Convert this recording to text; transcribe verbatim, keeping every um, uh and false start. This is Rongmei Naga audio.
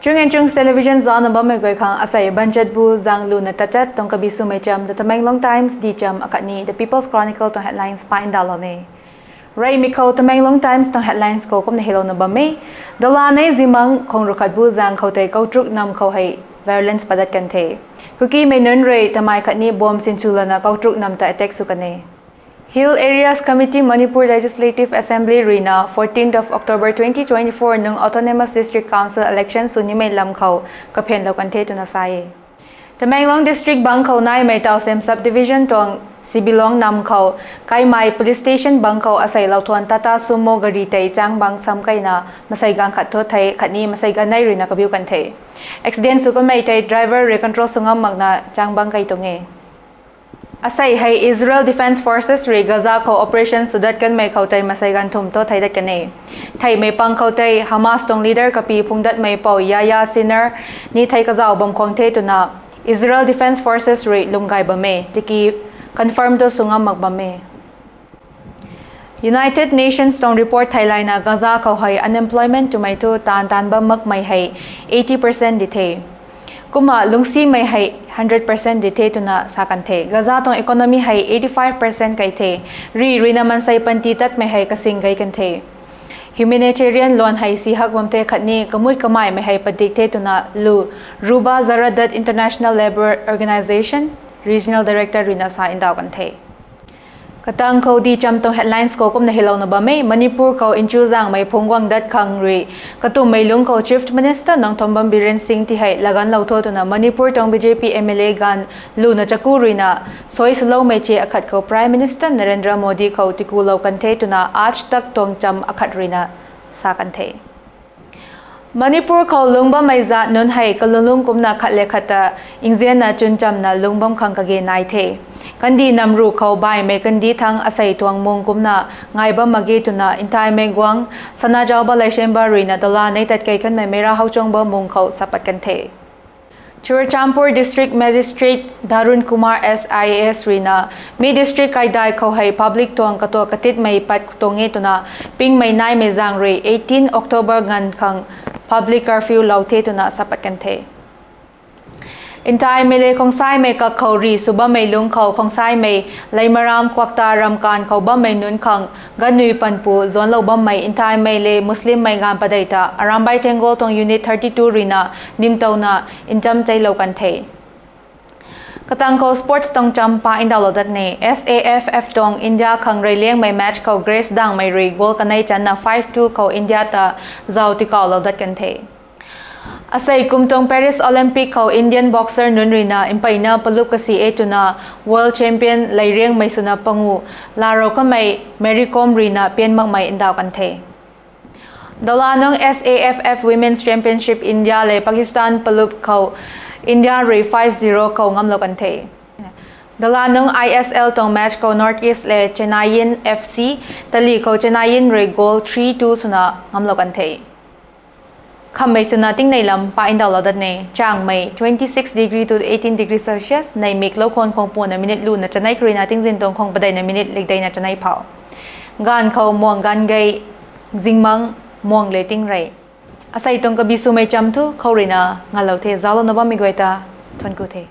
Chung and Chungs Television zana bammei guay khang asei banchat bu zang luna tachat tuang kabi swmei cham The Tamenglong Times di cham akhatni The People's Chronicle tuang headlines pa ndauhlou ne. Reymei khou Tamenglong Times tuang headlines khou kumna helouna bam e. Dalanei zimang khong rukhat bu zang khou tei Kautruk nam khou hei violence padat kan the. Kukimei nunc rui tamei khatni bomb sinsw lana Kautruk nam ta attack sw kan e. Hill Areas Committee Manipur Legislative Assembly ruina fourteenth of October twenty twenty-four nung Autonomous District Council election sw nimei lam khou kaphenlou kan the twna sa e. Tamenglong District bang khou naimei Tausem Subdivision tuang Sibilong nam khou Kaimai Police Station bang khou asei lauthuan Tata Sumo gari tei chang bang sam kaina masei ganv khat thu thei khatni masei ganv nei ruina kabiu kan the. Accident sw kanmei tei driver rui control sw ngam makna chang bang kai tuang e. Asei hei Israel Defence Forces rui Gaza khou operation swdat kanmei khou tei masei ganv thum thu thei dat kan e. Theimei pang khou tei Hamas tuang leader kapi phungdatmei pou Yahya Sinwar ni thei kazauh bam khwang the twna Israel Defence Forces rui lwm gay bam e, tiki confirm thu sw ngam mak bam e. United Nations tuang report theilayna Gaza khou hei unemployment twmei thu taanv taanv bam makmei hei eighty percent di the. Kumna lungcsimei hei hundred percent di the twna sa kan the. Gaza tuang economy hei eighty-five percent kai the. Ri ruina mansei panty tatmei hei kasing gay kan the. Humanitarian luan hei si hak bam the khatni kamut kamaimei hei padik the twna lu Ruba Zaradat International Labour Organization Regional Director ruina sa ndauh kan the. Katang khou di cham tuang headlines khou kumna helouna bam e. Manipur khou nchuzangmei phungc guang dat khang rui katummei lungc khou Chief Minister Nongthombam Biren Singh ti hei laganvlou tho twna Manipur tuang B J P M L A ganv luna chaku ruina sui swloumei che akhat khou Prime Minister Narendra Modi khou tikulou kan the twna Aaj Tak tuang cham akhat ruina sa kan the. Manipur khou lungc bammei zat nunc hei kalung lungc kumna khat le khat ta nzianna chwnchamna lungc bam khang kage nai the. Kandih namru khou baihmei kandih thang asei tuang mung kumna ngai bam mak ge twna nthaimei guangc Sanajaoba Leishemba ruina dalanei tatkei kanmei Meira Hauchongba mung khou sa pat kan the. Churachandpur District Magistrate Darun Kumar S I A S ruina mi district kaidai khou hei public tuang katuak katitmei pat tuang e twna pingmei naimei zaeng rui eighteen October nganv khang public curfew lou the twna sa pat kan the. Ntaimei le Khongsaimei kak khou ri sw bammei lungc khou Khongsaimei Leimaram Kwakta ramkanv khou bammei nunc khang ganvnui panpu zuanclou bammei Ntaimei le Muslimmei ganv padeih ta Arambai Tenggol tuang Unit thirty-two ruina nimtowna ncham cheilou kan the. Katang khou sports tuang cham pa ndauhlou dat ne. S A F F tuang India khang reyliangmei match khou Greece dangmei rui goal kanei channa five two khou India ta zauc tikauhlou dat kan the. Asei kum tuang Paris Olympic khou Indian boxer nunc ruina mpeyna palup kasi e twna world champion leiriangmei swna pangu larou kamei Mary Kom ruina pian makmei ndauh kan the. Dalanung S A F F Women's Championship India le Pakistan palup khou India rui five zero khou ngamlou kan the. Dalanung I S L tuang match khou North East le Chennaiyin F C tali khou Chennaiyin rui goal three two swna ngamlou kan the. Khammei swna tingnei lam pa ndauhlou dat ne. Changmei twenty-six degree to eighteen degree Celsius, neihmik lou khwan khwang puna minute luna chanei karina tingzin tuang khwang padeihna minute likdeina chanei phou. Ganv khou muang ganv gei zingmang muang le ting rei. Asei tuang kabi swmei cham thu khou ruina ngalou the, zauclouna bammei guay ta thuanc ku the.